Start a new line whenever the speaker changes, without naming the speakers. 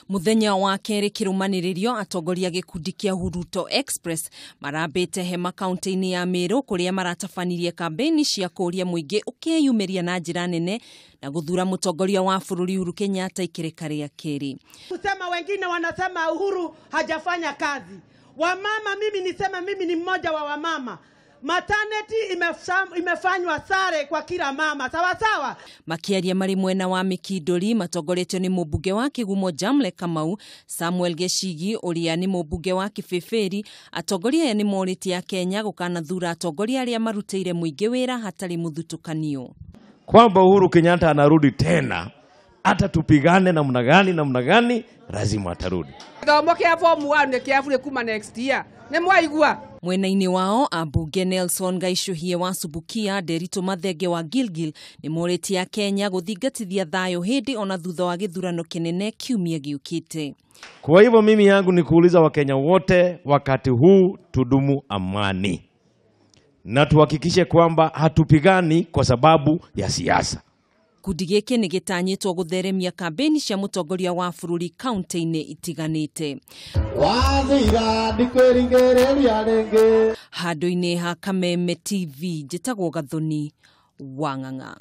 Muthenya wa kerĩ kĩrũmanĩrĩrio atongoria gĩkundi kĩa Huruto Express marambĩte hema kaunti-inĩ ya Meru kũrĩa maratabanirie kambeni cia kũũria mũingĩ ũkĩyumĩria na njĩra nene na gũthura mũtongoria wa bũrũri Uhuru Kenyatta ikereka rĩa kerĩ.
Kusema wengine wanasema Uhuru hajafanya kazi. Wamama, mimi niseme mimi ni mmoja wa wamama. Maternity imefanywa sare kwa kila mama, sawa sawa.
Makiaria mari mwena wa Mikinduri matongoretio ni mũmbunge wa Kigumo Jamle Kamau, Samuel Gecigi ũrĩa nĩ mũmbunge wa Kibibiri. Atongoria aya nĩ morĩtie Akenya gũkanathura atongoria arĩa marutĩire mũingĩ wĩra hatarĩ mũthutũkanio.
Kwamba Uhuru Kenyatta anarudi tena, hata tupigane namna gani namna gani, lazima atarudi.
Gĩthomo kĩa form 1 nĩ kĩa bure kuma next year. Nĩ mwaigua?
Mwena-inĩ wao ambunge Nelson Gaicũhie wa Subukia, Nderitu Mathenge wa Gilgil nĩ morĩtie Akenya gũthingatithia thayũ hĩndĩ ona thutha wa gĩthurano kĩnene kiumia gĩũkĩte.
Kwa hivyo mimi yangu ni kuuliza Wakenya wote, wakati huu tudumu amani na tuhakikishe kwamba hatupigani kwa sababu ya siasa.
Gĩkundi gĩkĩ nĩ gĩtanyĩtwo gũtheremia kambeni cia mũtongoria wa bũrũri kaunti-inĩ itiganĩte. Handũ-inĩ ha Kameme TV, njĩtagwo Gathoni Wang'ang'a.